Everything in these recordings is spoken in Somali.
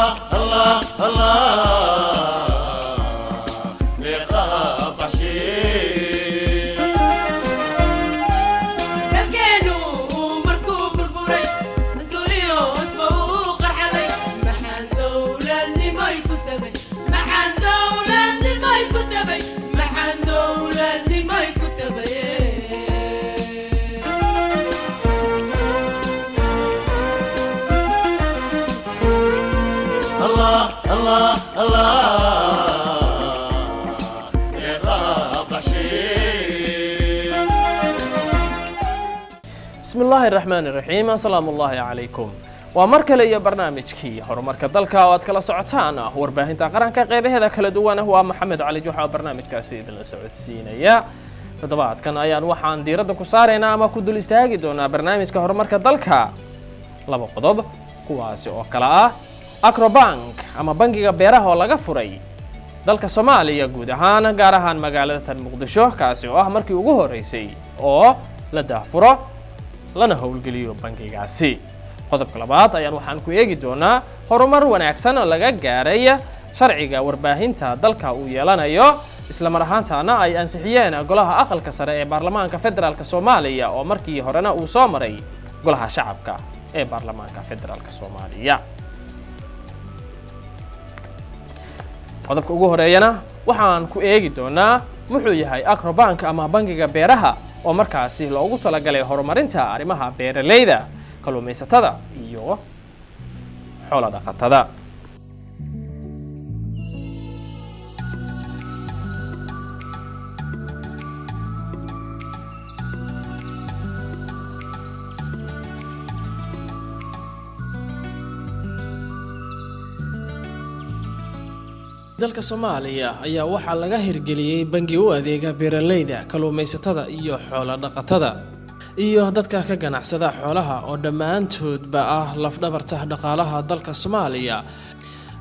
Allah Allah, deeqaha baxshay. Dalkeenu markuu burburay, duniyo isba uu qarxaday, maxaan dowladnimoy ku tabay? Maxaan dowladnimoy ku tabay? Maxaan dowladnimoy ku tabay? Allah Allah Allah, deeqaha baxshay. Bismi illaahi raxmaan iraxiim, assalaamu ullaahi calaykum. Waa mar kale iyo barnaamijkii horumarka dalka oo aad kala socotaan warbaahinta qaranka qeybaheeda kala duwan. Waa Maxamed Cali Juxa oo barnaamijkaasi idinla socodsiinaya. Toddobaadkan ayaan waxaan diiradda ku saaraynaa ama ku dul istaagi doonaa barnaamijka horumarka dalka laba qodob, kuwaasi oo kale ah Agrobank ama bangiga beeraha oo laga furay dalka Soomaaliya guud ahaan, gaar ahaan magaalada tan Muqdisho, kaasi oo ah markii ugu horreysay oo la daahfuro lana howlgeliyo bangigaasi. Qodobka labaad ayaan waxaan ku eegi doonaa horumar wanaagsan oo laga gaaray sharciga warbaahinta dalka uu yeelanayo, isla mar ahaantaana ay ansixiyeen golaha aqalka sare ee baarlamaanka federaalka Soomaaliya, oo markii horena uu soo maray golaha shacabka ee baarlamaanka federaalka Soomaaliya. Qodobka ugu horeeyana waxaan ku eegi doonaa muxuu yahay Agrobank ama bangiga beeraha oo markaasi loogu talagalay horumarinta arrimaha beeralayda, kalluumaysatada iyo xoolo dhaqatada. Dalka Soomaaliya ayaa waxaa laga hirgeliyey bangi u adeega beeralayda, kalluumaysatada iyo xoolo dhaqatada iyo dadka ka ganacsada xoolaha, oo dhammaantoodba ah lafdhabarta dhaqaalaha dalka Soomaaliya,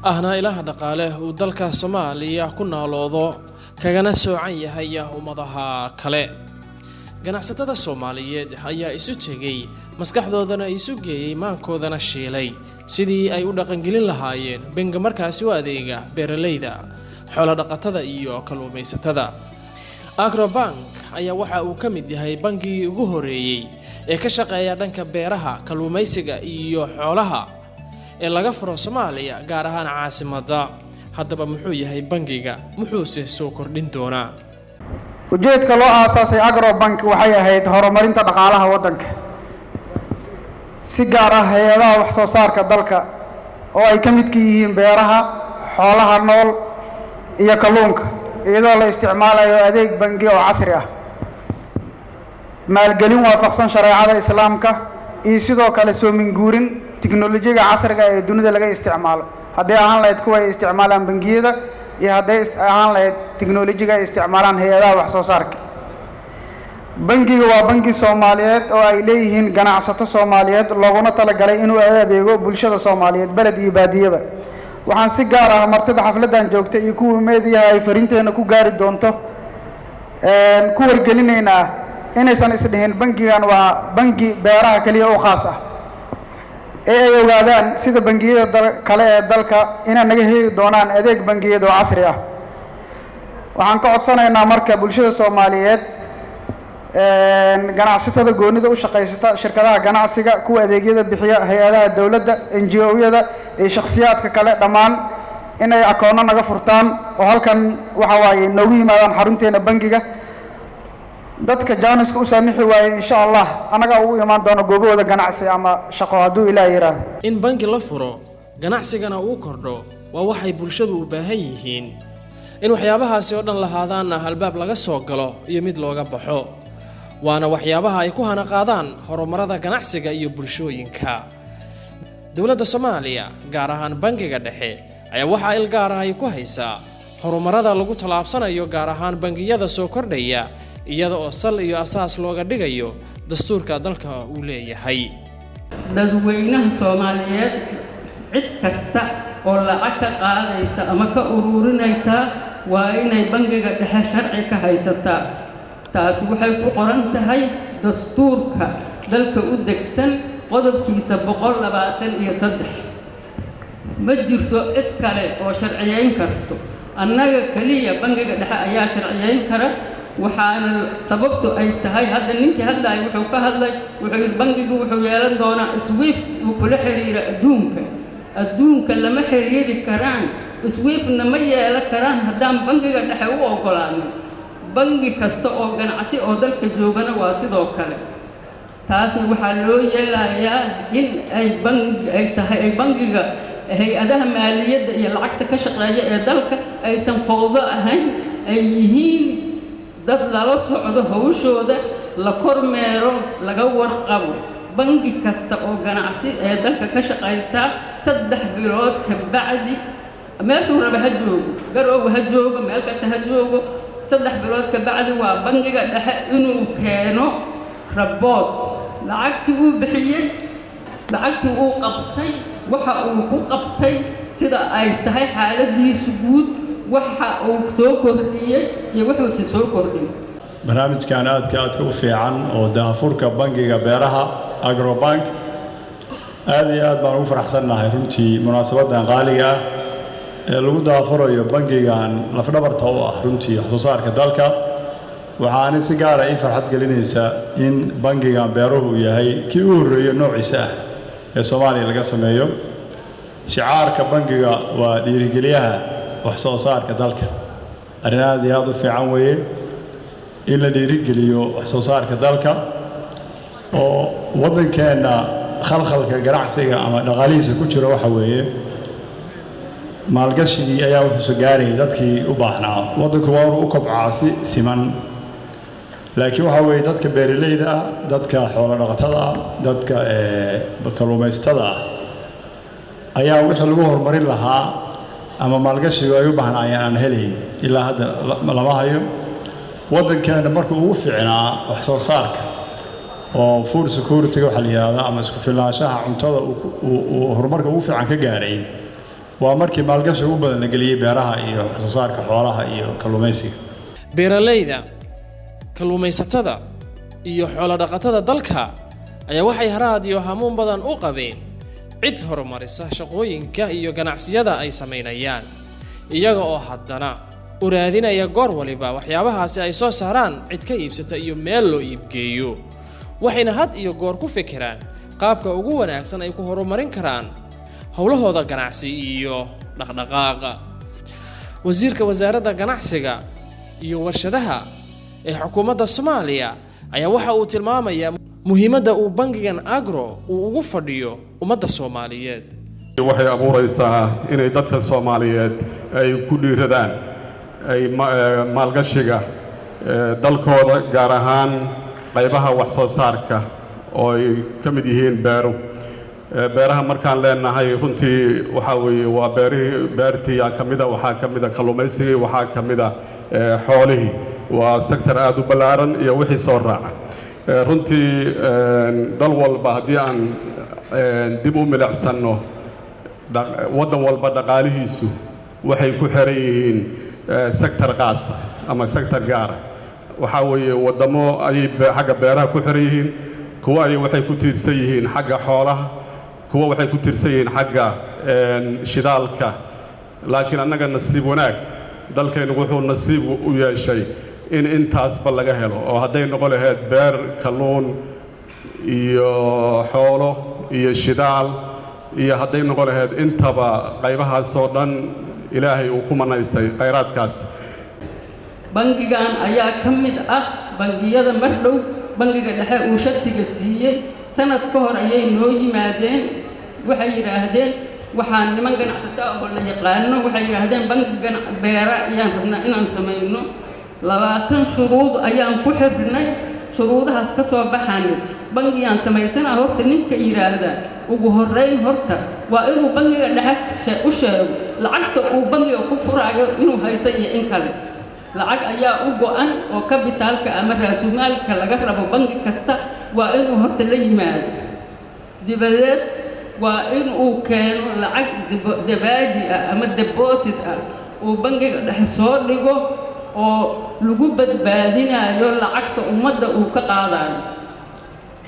ahna ilaha dhaqaale uu dalka Soomaaliya ku nooloodo kagana soocan yahay ummadaha kale. Ganacsatada Soomaaliyeed ayaa isu tegey, maskaxdoodana isu geeyey, maankoodana shiilay sidii ay u dhaqangelin lahaayeen bangi markaasi u adeega beeralayda, xoolo dhaqatada iyo kalluumaysatada. Agrobank ayaa waxa uu ka mid yahay bangigii ugu horeeyey ee ka shaqeeya dhanka beeraha, kalluumaysiga iyo xoolaha ee laga furo Soomaaliya, gaar ahaan caasimadda. Haddaba muxuu yahay bangiga, muxuuse soo kordhin doonaa? Ujeedka loo aasaasay Agrobank waxay ahayd horumarinta dhaqaalaha waddanka, si gaar ah hay-adaha wax soo saarka dalka oo ay ka midka yihiin beeraha, xoolaha nool iyo kalluunka, iyadoo la isticmaalayo adeeg bangi oo casri ah, maalgelin waafaqsan shareecada Islaamka iyo sidoo kale soo minguurin tiknolojiyaga casriga ee dunida laga isticmaalo, hadday ahaan lahayd kuwa ay isticmaalaan bangiyada iyo hadday ahaan lahayd tiknolojiga ay isticmaalaan hay-adaha wax soo saarka. Bangiga waa bangi Soomaaliyeed oo ay leeyihiin ganacsato Soomaaliyeed, looguna talagalay inuu adeego bulshada Soomaaliyeed beled iyo baadiyaba. Waxaan si gaar ah martida xafladdan joogta iyo kuwa meediyaha ay fariinteena ku gaari doonto ku wargelinaynaa inaysan isdhihin bangigan waa bangi beeraha keliya u khaas ah, ee ay ogaadaan sida bangiyada kale ee dalka inay naga heli doonaan adeeg bangiyeed oo casri ah. Waxaan ka codsanaynaa marka bulshada Soomaaliyeed, ganacsatada goonida u shaqaysata, shirkadaha ganacsiga, kuwa adeegyada bixiya, hay-adaha dowladda, NGO-yada iyo shakhsiyaadka kale dhammaan inay akoonno naga furtaan oo halkan waxa waaye noogu yimaadaan xarunteena bangiga. Dadka jaaniska u saamixi waaye, insha Allah annagaa ugu imaan doono goobahooda ganacsi ama shaqo, hadduu Ilaah yidhaahdo. In bangi la furo, ganacsigana uu kordho, waa waxay bulshadu u baahan yihiin. In waxyaabahaasi oo dhan lahaadaanna albaab laga soo galo iyo mid looga baxo, waana waxyaabaha ay ku hana qaadaan horumarada ganacsiga iyo bulshooyinka. Dowladda Soomaaliya, gaar ahaan bangiga dhexe, ayaa waxaa il gaar ah ay ku haysaa horumarada lagu tallaabsanayo, gaar ahaan bangiyada soo kordhaya, iyada oo sal iyo asaas looga dhigayo dastuurka dalka uu leeyahay. Dadweynaha Soomaaliyeed, cid kasta oo lacag ka qaadaysa ama ka ururinaysa waa inay bangiga dhexe sharci ka haysataa. Taasi waxay ku qoran tahay dastuurka dalka u degsan qodobkiisa 123. Ma jirto cid kale oo sharciyeyn karto, annaga keliya bangiga dhexe ayaa sharciyeyn kara. Waxaana sababtu ay tahay, hadda ninkii hadlaya wuxuu ka hadlay, wuxuu yidhi bangigu wuxuu yeelan doonaa SWIFT uu kula xiriira adduunka. Adduunka lama xiriiri karaan, SWIFTna ma yeelan karaan haddaan bangiga dhexe u ogolaanin. Bangi kasta oo ganacsi oo dalka joogana waa sidoo kale. Taasna waxaa loo yeelayaa in ay bangi ay tahay ay bangiga hay-adaha maaliyadda iyo lacagta ka shaqeeya ee dalka aysan fowdo ahayn, ay yihiin dad lala socdo hawshooda, la kormeero, laga warqabo. Bangi kasta oo ganacsi ee dalka ka shaqaystaa 3 bilood ka bacdi, meeshuu raba ha joogo, Garoowe ha joogo, meel kasta ha joogo, 3 bilood ka bacdi waa bangiga dhexe inuu keeno report: lacagtii uu bixiyey, lacagtii uu qabtay, waxa uu ku qabtay, sida ay tahay xaaladiisu guud, waxa uu soo kordhiyey iyo wuxuuse soo kordhin. Barnaamijkan aadka aadka u fiican oo daahfurka bangiga beeraha, Agrobank, aad iyo aad baan ugu faraxsannahay runtii munaasabadan qaaliga ah ee lagu daahfurayo bangigan lafdhabarta u ah runtii wax soo saarka dalka. Waxaana si gaara ii farxad gelinaysa in bangigan beeruhu yahay kii u horreeyo noociisa ah ee Soomaaliya laga sameeyo. Shicaarka bangiga waa dhiirigeliyaha wax soo saarka dalka. Arrin aad iyo aad u fiican weeye in la dhiirigeliyo wax soo saarka dalka, oo waddankeenna khalkhalka ganacsiga ama dhaqaalihiisa ku jira waxa weeye maalgashigii ayaa wuxuusa gaarayay dadkii u baahnaa. Waddanku waa inuu u kobcaa si siman, laakiin waxa weeye dadka beeralayda ah, dadka xoolo dhaqatada ah, dadka kalluumaysatada ah ayaa wixii lagu horumarin lahaa ama maalgashigu ay u baahnaayeen aan helayn. Ilaa hadda lama hayo. Waddankeena markuu ugu fiicnaa wax soo saarka oo food security-ga waxaa la yidhahdaa ama isku filnaanshaha cuntada uu horumarka ugu fiican ka gaaray waa markii maalgashiga ugu badan la geliyey beeraha iyo wax soo saarka xoolaha iyo kalluumaysiga. Beeralayda, kalluumaysatada iyo xoolo-dhaqatada dalka ayaa waxay haraad iyo hamuun badan u qabeen cid horumarisa shaqooyinka iyo ganacsiyada ay samaynayaan, iyaga oo haddana u raadinaya goor waliba waxyaabahaasi ay soo saaraan cid ka iibsata iyo meel loo iibgeeyo. Waxayna had iyo goor ku fikiraan qaabka ugu wanaagsan ay ku horumarin karaan howlahooda ganacsi iyo dhaqdhaqaaqa. Wasiirka wasaaradda ganacsiga iyo warshadaha ee xukuumadda Soomaaliya ayaa waxa uu tilmaamayaa muhiimadda uu bangigan Agro uu ugu fadhiyo ummadda Soomaaliyeed. Waxay abuuraysaa inay dadka Soomaaliyeed ay ku dhiiradaan ay maalgashiga dalkooda, gaar ahaan qaybaha wax soo saarka oo ay ka mid yihiin beero. Beeraha markaan leenahay, runtii waxaa weeye waa beerihii, beertii yaa ka mida, waxaa ka mida kalluumaysigii, waxaa ka mida xoolihii. Waa sector aad u ballaaran iyo wixii soo raaca. Runtii dal walba haddii aan dib u milicsanno, waddan walba dhaqaalihiisu waxay ku xiran yihiin sector qaasa ama sector gaara. Waxaa weeye waddamo ayay xagga beeraha ku xiran yihiin, kuwo ayay waxay ku tiirsan yihiin xagga xoolaha, kuwo waxay ku tiirsan yihiin xagga shidaalka. Laakiin annaga nasiib wanaag dalkaynu wuxuu nasiib u yeeshay in intaasba laga helo, oo hadday noqon lahayd beer, kalluun iyo xoolo iyo shidaal iyo hadday noqon lahayd intaba, qaybahaasoo dhan Ilaahay uu ku manaystay khayraadkaas. Bangigan ayaa ka mid ah bangiyada mar dhow bangiga dhexe uu shatiga siiyey. Sanad ka hor ayay noo yimaadeen. Waxay yidhaahdeen waxaan niman ganacsato ah oo la yaqaano. Waxay yidhaahdeen bangi beera ayaan rabnaa inaan samayno. 20 shuruud ayaan ku xirnay. Shuruudahaas ka soo baxaanay bangigaan samaysanaa. Horta ninka yidhaahdaa ugu horreyn horta waa inuu bangiga dhexe u sheego lacagta uu bangiga ku furaayo inuu haysto iyo in kale. Lacag ayaa u go-an oo capitalka ama raasumaalka laga rabo bangi kasta waa inuu horta la yimaado. Dibadeed waa inuu keeno lacag dabaaji ah ama deposit ah uu bangiga dhexe soo dhigo oo lagu badbaadinayo lacagta ummadda uu ka qaadayo,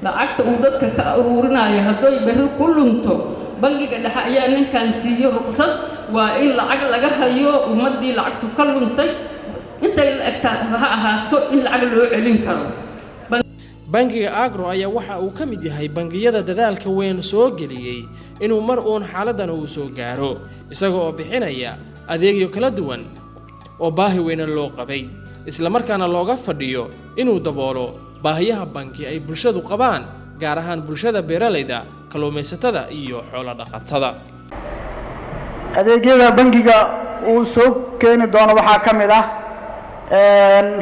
lacagta uu dadka ka aruurinayo. Hadday berri ku lunto, bangiga dhexe Bangiga dhexe ayaa ninkan siiyo ruqsad. Waa in lacag laga hayo ummaddii lacagtu ka luntay, intay la egtaa ha ahaato, in lacag loo celin karo. Bangiga Agro ayaa waxa uu ka mid yahay bangiyada dadaalka weyn soo geliyey inuu mar uun xaaladdan uu soo gaaro, isaga oo bixinaya adeegyo kala duwan oo baahi weyna loo qabay, islamarkaana looga fadhiyo inuu daboolo baahiyaha banki ay bulshadu qabaan, gaar ahaan bulshada beeralayda, kalluumaysatada iyo xoolo dhaqatada. Adeegyada bangiga uu soo keeni doono waxaa ka mid ah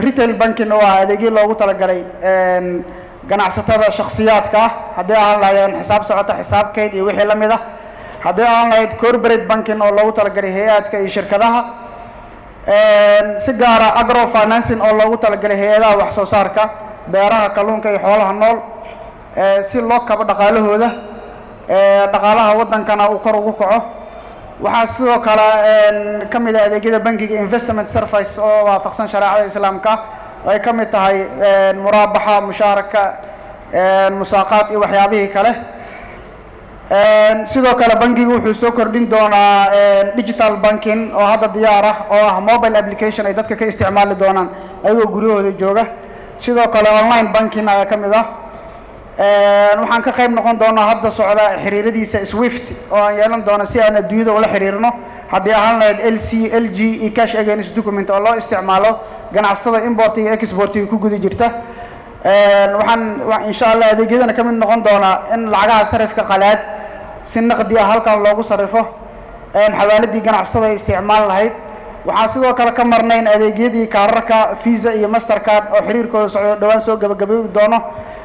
retail banking, oo ah adeegyo loogu talagalay ganacsatada shakhsiyaadka ah, haddii ahaan lahaayeen xisaab socota, xisaab kayd iyo wixii la mid ah, haddii ahaan lahayd corporate banking oo loogu talagalay hay'adka iyo shirkadaha, si gaara agro financing oo loogu talagalay hay'adaha wax soo saarka beeraha, kalluunka iyo xoolaha nool, si loo kabo dhaqaalahooda, dhaqaalaha waddankana uu kor ugu kaco. Waxaa sidoo kale ka mid ah adeegyada bankiga investment service oo waafaqsan shareecada Islaamka, oo ay ka mid tahay muraabaxa, mushaaraka, musaaqaad iyo waxyaabihii kale. Sidoo kale bankigu wuxuu soo kordhin doonaa digital banking oo hadda diyaar ah, oo ah mobile application ay dadka ka isticmaali doonaan ayagoo guryahooda jooga. Sidoo kale online banking ayaa ka mid ah. Waxaan ka qayb noqon doonaa hadda socda xiriiradiisa SWIFT oo aan yeelan doono si aan adduunyada ula xiriirno, haddii ahaan lahayd LC, LG iyo cash against document oo loo isticmaalo ganacsatada import iyo exportiga ku guda jirta. Waxaan insha Allah adeegyadana ka mid noqon doonaa in lacagaha sarifka qalaad si naqdi ah halkan loogu sarifo, xawaaladii ganacsatada ay isticmaal lahayd. Waxaan sidoo kale ka marnayn adeegyadii kaararka Visa iyo Mastercard oo xiriirkooda socdo, dhowaan soo gabagaboobi doono,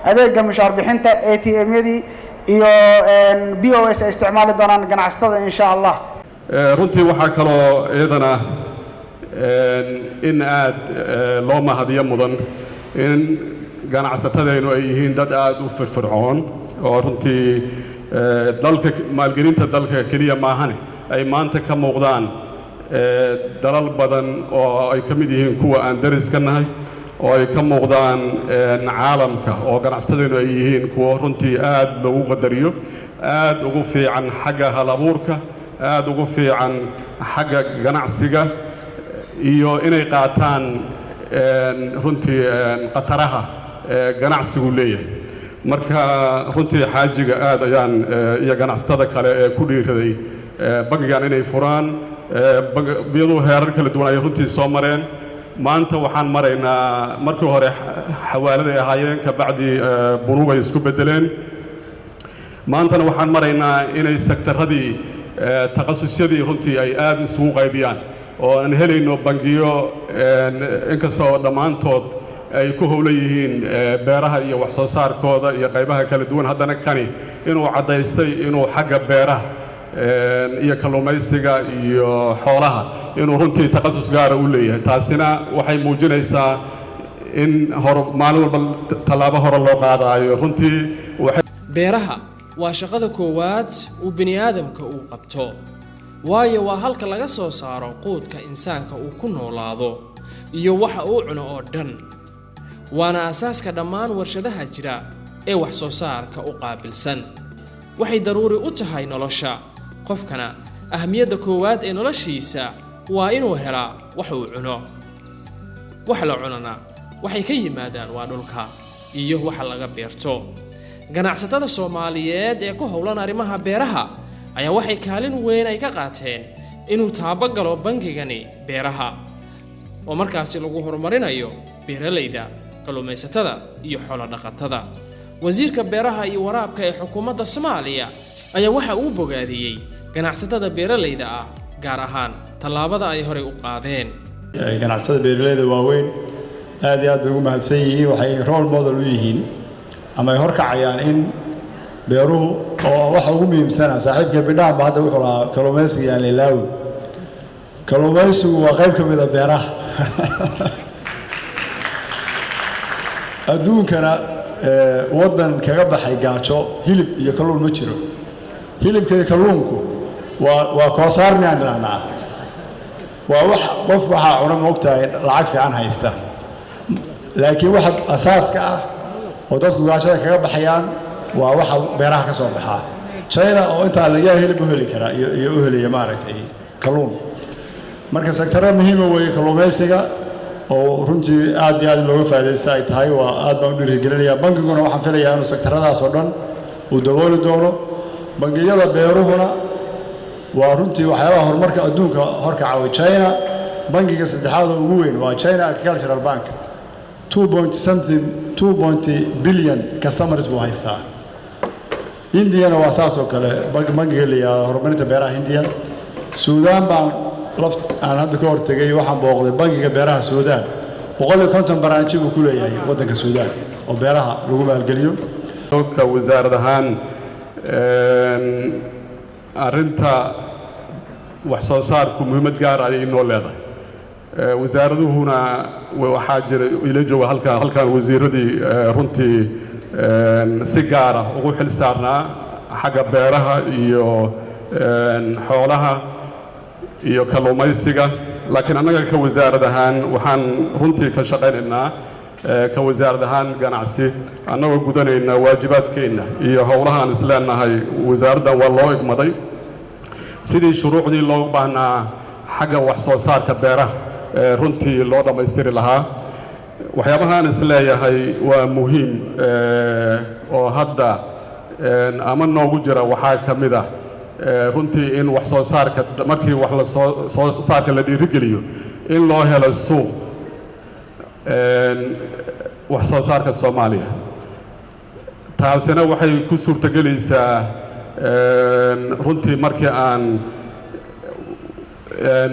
adeega mushaar bixinta, ATM-yadii iyo POS ay isticmaali doonaan ganacsatada insha Allah. Runtii waxaa kaloo iyadana in aad loo mahadiyo mudan in ganacsatadeennu ay yihiin dad aad u firfircoon, oo runtii dalka maalgelinta dalka keliya maahane ay maanta ka muuqdaan dalal badan oo ay ka mid yihiin kuwa aan dariska nahay, oo ay ka muuqdaan caalamka, oo ganacsatadeennu ay yihiin kuwo runtii aad loogu qadariyo, aad ugu fiican xagga hal abuurka, aad ugu fiican xagga ganacsiga iyo inay qaataan runtii khataraha ganacsigu leeyahay. Marka runtii xaajiga aad ayaan iyo ganacsatada kale ee ku dhiiraday bangigan inay furaan. Bangiyadu heerar kala duwan ayay runtii soo mareen. Maanta waxaan maraynaa, markii hore xawaaladay ahaayeen, kabacdi bunuug ay isku beddeleen, maantana waxaan maraynaa inay sektaradii, takhasusyadii runtii ay aad isugu qaybiyaan, oo aan helayno bangiyo inkasta oo dhammaantood ay ku howlan yihiin beeraha iyo wax soo saarkooda iyo qaybaha kala duwan, haddana kani inuu caddaystay inuu xagga beeraha iyo kalluumaysiga iyo xoolaha inuu runtii takhasus gaara u leeyahay. Taasina waxay muujinaysaa in hor maalin walba tallaabo hore loo qaadaayo runtii waxay Beeraha waa shaqada koowaad uu bini aadamka uu qabto, waayo waa halka laga soo saaro quudka insaanka uu ku noolaado iyo waxa uu cuno oo dhan, waana asaaska dhammaan warshadaha jira ee wax soo saarka u qaabilsan. Waxay daruuri u tahay nolosha qofkana. Ahmiyadda koowaad ee noloshiisa waa inuu helaa wax uu cuno. Wax la cunana waxay ka yimaadaan waa dhulka iyo waxa laga beerto. Ganacsatada Soomaaliyeed ee ku howlan arrimaha beeraha ayaa waxay kaalin weyn ay ka qaateen inuu taabagalo bangigani beeraha, oo markaasi lagu horumarinayo beeralayda, kalluumaysatada iyo xoolo dhaqatada. Wasiirka beeraha iyo waraabka ee xukuumadda Soomaaliya ayaa waxa uu bogaadiyey ganacsatada beeralayda ah, gaar ahaan tallaabada ay horey u qaadeen. Ganacsatada beeralayda waaweyn aad iyo aad bay ugu mahadsan yihiin. Waxay role model u yihiin ama ay horkacayaan in beeruhu oo waxa ugu muhiimsana. Saaxiibka Bidhaan ba hadda wuxuu lahaa kalluumaysiga aan ilaawin. Kalluumaysigu waa qayb ka mid a beeraha. Adduunkana waddan kaga baxay gaajo hilib iyo kalluun ma jiro. Hilibka iyo kalluunku waa koosaar miyaan idhahnaa? Waa wax qof waxaa cuna moogtahay lacag fiican haysta, laakiin waxa asaaska ah oo dadku gaajada kaga baxayaan waa waxa beeraha ka soo baxaa. China oo intaa lagaa hilib u heli karaa iyo u helaya, maaragtay, kalluun. Marka sectaro muhiima weeye kalluumaysiga, oo runtii aad iyo aad in looga faa'iidaysta ay tahay. Waa aad baan u dhiirigelinayaa. Bangiguna waxaan filayaa inuu sectaradaas oo dhan uu dabooli doono. Bangiyada beeruhuna waa runtii waxyaabaha horumarka adduunka horkaca way. China bangiga saddexaad oo ugu weyn waa China Agricultural Bank, two point something, 2 point billion customers buu haystaa. Indiana waa saas oo kale, bangiga la yidhaahdo horumarinta beeraha Hindiya. Suudaan baan laft aan hadda ka hortegay, waxaan booqday bangiga beeraha Suudaan. 150 branch buu ku leeyahay waddanka Suudaan oo beeraha lagu maalgeliyo. Ka wasaarad ahaan, arrinta wax soo saarku muhiimad gaar ayay inoo leedahay. Wasaaraduhuna waxaa jira ila jooga halkan wasiiradii runtii si gaara ugu xil saarnaa xagga beeraha iyo xoolaha iyo kalluumaysiga. Laakiin annaga ka wasaarad ahaan waxaan runtii ka shaqaynaynaa, ka wasaarad ahaan ganacsi, annagoo gudanayna waajibaadkeenna iyo howlaha aan isleenahay wasaaraddan waa loo igmaday, sidii shuruucdii loogu baahnaa xagga wax soo saarka beeraha runtii loo dhammaystiri lahaa. Waxyaabahaan isleeyahay waa muhiim oo hadda ama noogu jira waxaa ka mid ah runtii in wax soo saarka, markii wax la soo soo saarka la dhiirigeliyo, in loo helo suuq wax soo saarka Soomaaliya. Taasina waxay ku suurtagelaysaa runtii markii aan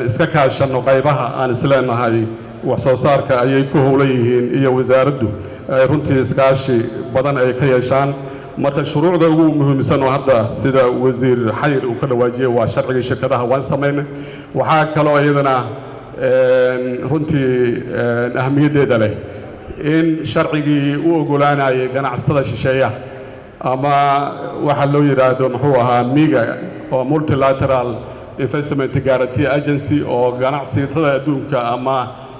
iska kaashanno qaybaha aan isleenahay wax soo saarka ayay ku howlan yihiin iyo wasaaraddu ay runtii iskaashi badan ay ka yeeshaan. Marka shuruucda ugu muhiimsan oo hadda sida Wasiir Xayir uu ka dhawaajiyey waa sharcigii shirkadaha, waan samaynay. Waxaa kaloo iyadana runtii ahmiyaddeeda leh in sharcigii u oggolaanayay ganacsatada shisheeyaha ama waxa loo yidhaahdo, muxuu ahaa, MIGA oo Multilateral Investment Guarantee Agency, oo ganacsatada adduunka ama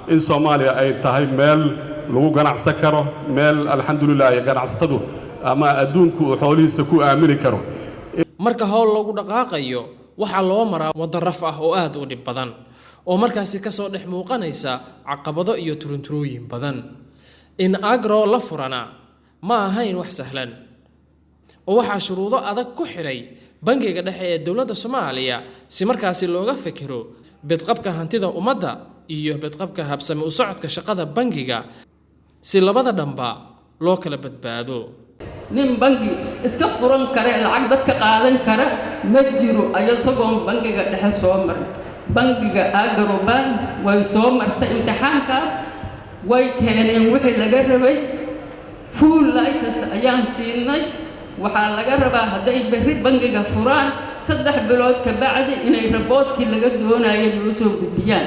in Soomaaliya ay tahay meel lagu ganacsan karo, meel alxamdulilah ganacsatadu ama adduunku uu xoolihiisa ku aamini karo. Marka howl lagu dhaqaaqayo, waxaa loo maraa waddo raf ah oo aad u dhib badan, oo markaasi kasoo dhex muuqanaysa caqabado iyo turunturooyin badan. In agro la furana ma ahayn wax sahlan, oo waxaa shuruudo adag ku xidhay Bangiga Dhexe ee dowladda Soomaaliya, si markaasi looga fikiro bedqabka hantida ummadda iyo bedqabka habsami u socodka shaqada bangiga, si labada dhanba loo kala badbaado. Nin bangi iska furan kare, lacag dadka qaadan kara ma jiro isagoon bangiga dhexe soo marin. Bangiga Agrobank way soo martay imtixaankaas, way keeneen wixii laga rabay, full license ayaan siinay. Waxaa laga rabaa hadday berri bangiga furaan, 3 bilood ka bacdi inay reportkii laga doonayay noo soo gudbiyaan.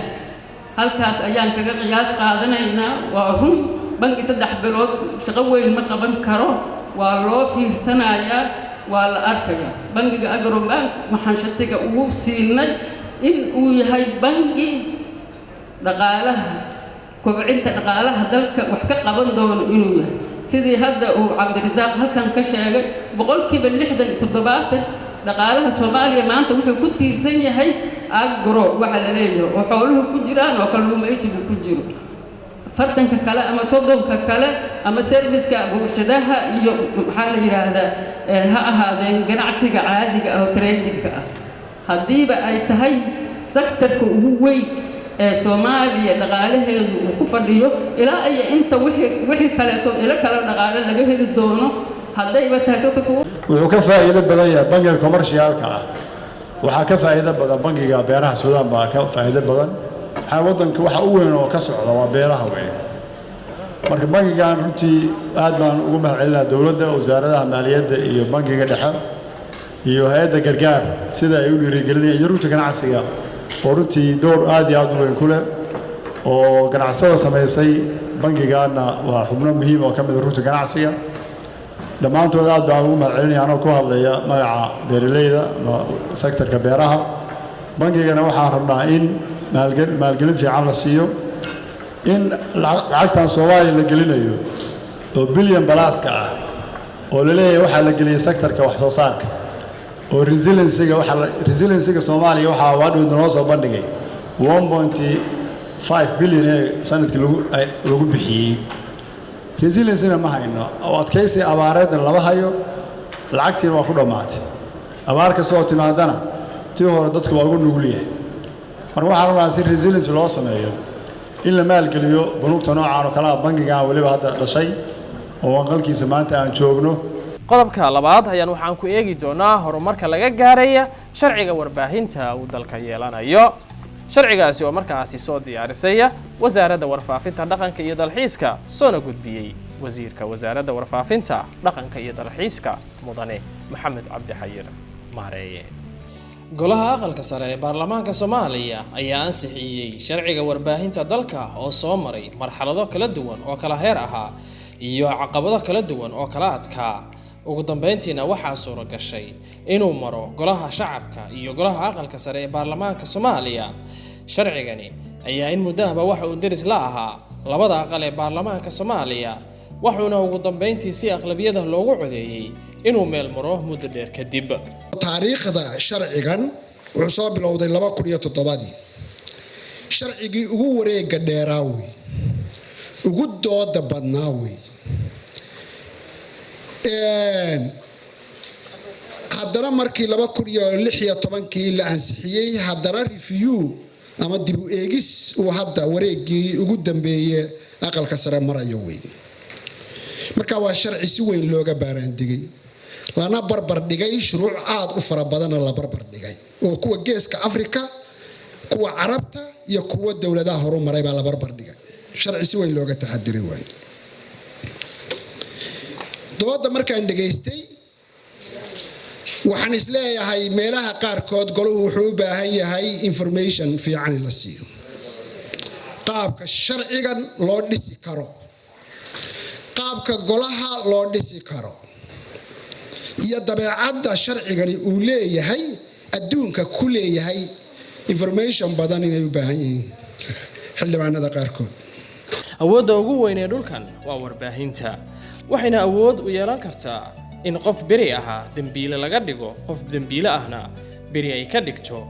Halkaas ayaan kaga qiyaas qaadanaynaa. Waa run, bangi 3 bilood shaqo weyn ma qaban karo. Waa loo fiirsanayaa, waa la arkayaa. Bangiga Agrobank waxaan shatiga ugu siinay in uu yahay bangi dhaqaalaha, kobcinta dhaqaalaha dalka wax ka qaban doono inuu yahay. Sidii hadda uu Cabdirasaaq halkan ka sheegay, 60%, 70% dhaqaalaha Soomaaliya maanta wuxuu ku tiirsan yahay agro waxa la leeyahay, oo xooluhu ku jiraan oo kalluumaysigu ku jiro. 40-ka kale ama 30-ka kale ama serviceka warshadaha iyo maxaa la yidhaahdaa ha ahaadeen ganacsiga caadiga ah oo tradingka ah. Haddiiba ay tahay sectorka ugu weyn ee Soomaaliya dhaqaalaheedu uu ku fadhiyo, ilaa iyo inta wixii kaleeto ilo kale dhaqaale laga heli doono, haddayba tahay sectorka Wuxuu ka faa'iido badan yahay bangiga commercialka ah, waxaa ka faa'iido badan bangiga beeraha Suudaan baa ka faa'iido badan. Maxaa waddanka waxa u weyn oo ka socda waa beeraha weyn. Marka bangigan runtii aad baan ugu mahadcelinaha dowladda, wasaaradaha maaliyadda iyo bangiga dhexe iyo hay-adda gargaar sida ay u dhiirigelinayaan, iyo rugta ganacsiga oo runtii door aad iyo aad u weyn ku leh oo ganacsada samaysay bangigaana waa xubno muhiim oo ka mid a rugta ganacsiga. Dhammaantood aad baan ugu mahadcelinaya anoo ku hadlaya magaca beeraleyda ama sectorka beeraha. Bangigana waxaan rabnaa in maalgelin fiican la siiyo, in lacagtan Soomaaliya la gelinayo oo bilyan pluska ah oo la leeyahay waxaa la geliyay sectorka wax soo saarka. Oo resiliencyga waxaa resiliencyga Soomaaliya waxaa waa dhow naloo soo bandhigay 1.5 billion ee sanadkii lagu bixiyey. Resiliencyna ma hayno oo adkaysi abaareedna lama hayo, lacagtiina waa ku dhammaatay. Abaar kasta oo timaadana tii hore dadku waa ugu nugul yahay. Marka waxaan rabnaa si resilience loo sameeyo in la maalgeliyo bunuugta noocaan oo kale ah, bangigan weliba hadda dhashay oo wanqalkiisa maanta aan joogno. Qodobka labaad ayaan waxaan ku eegi doonaa horumarka laga gaaraya sharciga warbaahinta uu dalka yeelanayo, sharcigaasi oo markaasi soo diyaarisaya Wasaaradda Warfaafinta, Dhaqanka iyo Dalxiiska, soona gudbiyey wasiirka Wasaaradda Warfaafinta, Dhaqanka iyo Dalxiiska, Mudane Maxamed Cabdi Xayir Maareeye. Golaha Aqalka Sare ee Baarlamaanka Soomaaliya ayaa ansixiyey sharciga warbaahinta dalka oo soo maray marxalado kala duwan oo kala heer ahaa iyo caqabado kala duwan oo kala adkaa. Ugu dambeyntiina waxaa suuro gashay inuu maro Golaha Shacabka iyo Golaha Aqalka Sare ee Baarlamaanka Soomaaliya. Sharcigani ayaa in muddahaba waxa uu deris la ahaa labada aqal ee baarlamaanka Soomaaliya, wuxuuna ugu dambeyntii si aqlabiyada loogu codeeyey inuu meel maro muddo dheer kadib. Taariikhda sharcigan wuxuu soo bilowday 2007-dii. Sharcigii ugu wareega dheeraa wey, ugu dooda badnaa wey. Haddana markii 2016-kii la ansixiyey, haddana review ama dib u eegis uu hadda wareegii ugu dambeeye Aqalka Sare marayo wey. Marka waa sharci si weyn looga baaraandigay, lana barbar dhigay shuruuc aad u fara badanna la barbar dhigay, oo kuwa Geeska Afrika, kuwa Carabta iyo kuwa dowladaha horumaray baa la barbar dhigay. Sharci si weyn looga taxadiray waay. Dooda markaan dhegaystay, waxaan isleeyahay meelaha qaarkood golahu wuxuu u baahan yahay information fiican in la siiyo, qaabka sharcigan loo dhisi karo, qaabka golaha loo dhisi karo iyo dabeecadda sharcigani uu leeyahay, adduunka ku leeyahay, information badan inay u baahan yihiin xildhibaanada qaarkood. Awoodda ugu weyn ee dhulkan waa warbaahinta, waxayna awood u yeelan kartaa in qof beri ahaa dembiile laga dhigo, qof dembiile ahna beri ay ka dhigto.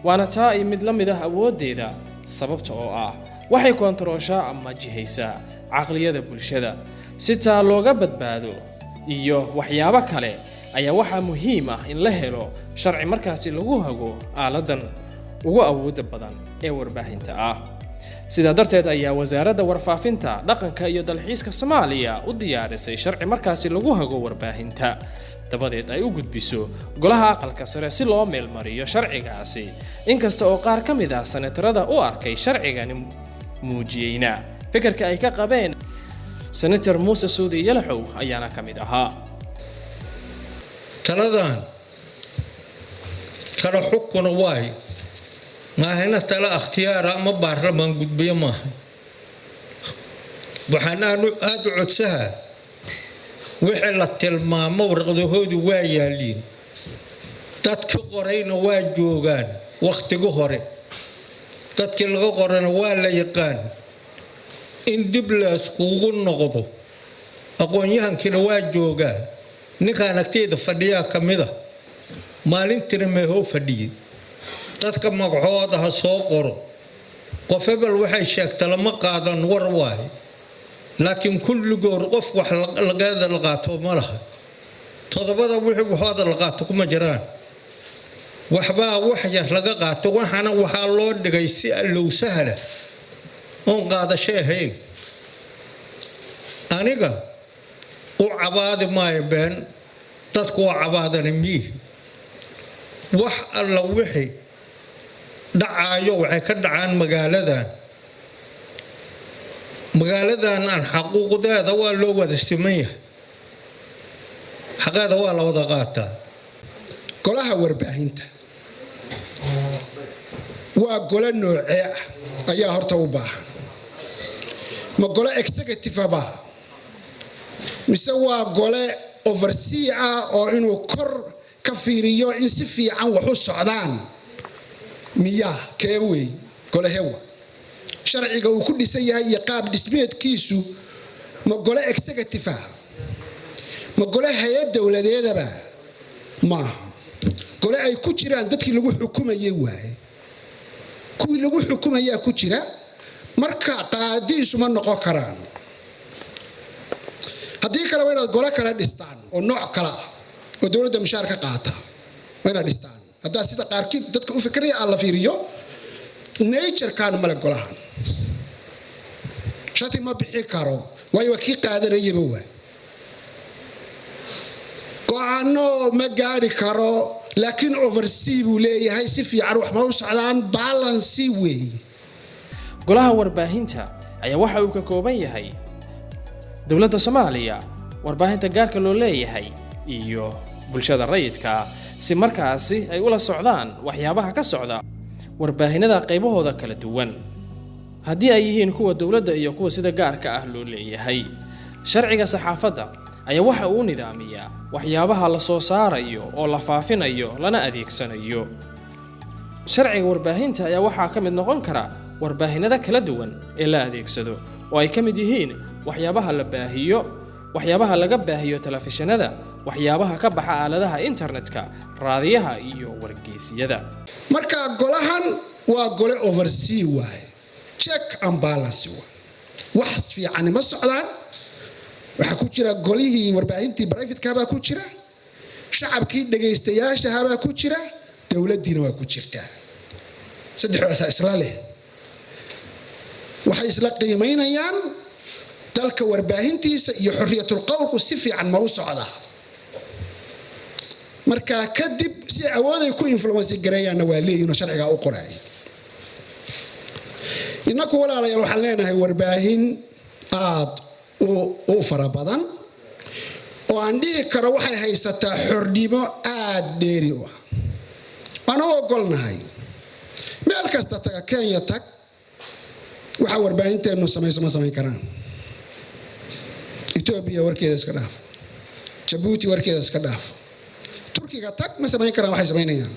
Waana taa iyo mid la mid ah awooddeeda, sababta oo ah waxay koontarooshaa ama jihaysaa caqliyada bulshada. Si taa looga badbaado iyo waxyaabo kale ayaa waxaa muhiim ah in la helo sharci markaasi lagu hago aaladan ugu awoodda badan ee warbaahinta ah. Sidaa darteed ayaa Wasaaradda Warfaafinta, Dhaqanka iyo Dalxiiska Soomaaliya u diyaarisay sharci markaasi lagu hago warbaahinta, dabadeed ay u gudbiso Golaha Aqalka Sare si loo meelmariyo sharcigaasi. Inkasta oo qaar ka mid ah senatarada u arkay sharcigani muujiyeyna fikirka ay ka qabeen, Senator Muuse Suudi Yalaxow ayaana ka mid ahaa. Taladan tala xukuna waay, maahina tala akhtiyaara ama baarlamaan gudbiyo maaha. Waxaan aada u codsahaa wixii la tilmaamo, warqadahoodu waa yaaliin, dadki qorayna waa joogaan, wakhtigu hore dadkii laga qorana waa la yaqaan, in dib layskugu noqdo. Aqoon-yahankiina waa joogaa, ninkaan agteyda fadhiyaa ka mida, maalintiina meehoo fadhiyey. Dadka magacooda ha soo qoro. Qof hebel waxay sheegta lama qaadan war waaye, laakiin kulligood qof wax lagada la qaato ma laha. Todobada wixii waxooda la qaato kuma jiraan, waxbaa wax yar laga qaato. Waxaana waxaa loo dhigay si allow sahla oon qaadasho ahayn. Aniga u cabaadi maayo been, dadku waa cabaadana miihi. Wax alla wixii dhacaayo waxay ka dhacaan magaaladan. Magaaladan aan xaquuqdeeda waa loo wada siman yahay, xaqeeda waa la wada qaataa. Golaha warbaahinta waa gole noocee ah ayaa horta u baahan? Ma gole executive aba mise waa gole oversee ah oo inuu kor ka fiiriyo in si fiican wax u socdaan? Miyaa kee wey gole hewa sharciga uu ku dhisan yahay iyo qaab dhismeedkiisu? Ma gole executive ah, ma gole hay-ad dowladeedaba maaha? Gole ay ku jiraan dadkii lagu xukumayay waaye, kuwii lagu xukumayaa ku jira. Marka qaadi isuma noqon karaan. Haddii kale waa inaad gole kale dhistaan oo nooc kale ah oo dowladda mushaar ka qaata waa inaad dhistaan. Haddaa sida qaarkiid dadka u fikiraya aan la fiiriyo, naturekan male. Golahan shati ma bixi karo, waayo waa kii qaadanayaba. Waa go-aano ma gaari karo, laakiin oversee buu leeyahay. Si fiican wax ma u socdaan, balance weeye. Golaha warbaahinta ayaa waxa uu ka kooban yahay dowladda Soomaaliya, warbaahinta gaarka loo leeyahay iyo bulshada rayidka, si markaasi ay ula socdaan waxyaabaha ka socda warbaahinada qaybahooda kala duwan, haddii ay yihiin kuwa dowladda iyo kuwa sida gaarka ah loo leeyahay. Sharciga saxaafadda ayaa waxa uu nidaamiyaa waxyaabaha la soo saarayo oo la faafinayo lana adeegsanayo. Sharciga warbaahinta ayaa waxaa ka mid noqon kara warbaahinada kala duwan ee la adeegsado, oo ay ka mid yihiin waxyaabaha la baahiyo, waxyaabaha laga baahiyo telefishinada, waxyaabaha ka baxa aaladaha internetka, raadiyaha iyo wargeysyada. Marka golahan waa gole oversee waaye, check and balance waay. Wax fiicani ma socdaan. Waxaa ku jira golihii warbaahintii privateka baa ku jira, shacabkii dhegaystayaashahabaa ku jira, dowladdiina waa ku jirtaa. Saddexdaasaa isla leh, waxay isla qiimaynayaan dalka warbaahintiisa iyo xorriyatul qowlku si fiican ma u socdaa. Marka kadib si awooday ku influence gareeyaanna waa leeyihin oo sharcigaa u qoraay. Innaku, walaalayaal, waxaan leenahay warbaahin aad u fara badan oo aan dhihi karo waxay haysataa xornimo aad dheeri u ah. Waan u ogolnahay. Meel kasta taga, Kenya tag, waxa warbaahinteenu samayso ma samayn karaan. Etoobiya warkeeda iska dhaaf, Jabuuti warkeeda iska dhaaf, Turkiga tag, ma samayn karaan waxay samaynayaan.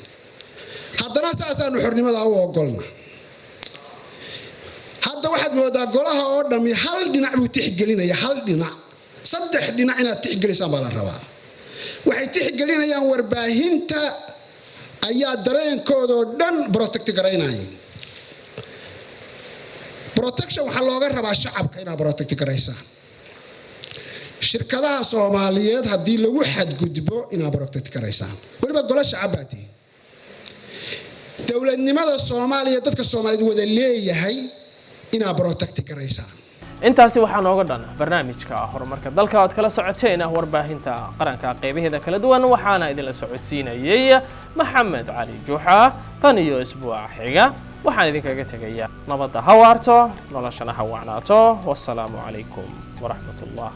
Haddana saasaanu xornimada u ogolna. Hadda waxaad moodaa golaha oo dhammi hal dhinac buu tixgelinaya, hal dhinac. Saddex dhinac inaad tixgelisaan baa la rabaa. Waxay tixgelinayaan warbaahinta ayaa dareenkoodoo dhan protect garaynaya. Protection waxaa looga rabaa shacabka inaad protect garaysaan. Shirkadaha Soomaaliyeed haddii lagu xadgudbo inaad protect garaysaan. Weliba golo shacab baa tihi. Dowladnimada Soomaaliya, dadka Soomaaliyeed wada leeyahay inaad protect garaysaan. Intaasi waxaa nooga dhan barnaamijka horumarka dalka oad kala socoteen warbaahinta qaranka qeybaheeda kala duwan. Waxaana idinla socodsiinayay Maxamed Cali Juuxa. Tan iyo isbuuca xiga waxaan idinkaga tegaya nabadda ha waarto, noloshana ha wacnaato. Wasalaamu calaykum waraxmat ullah.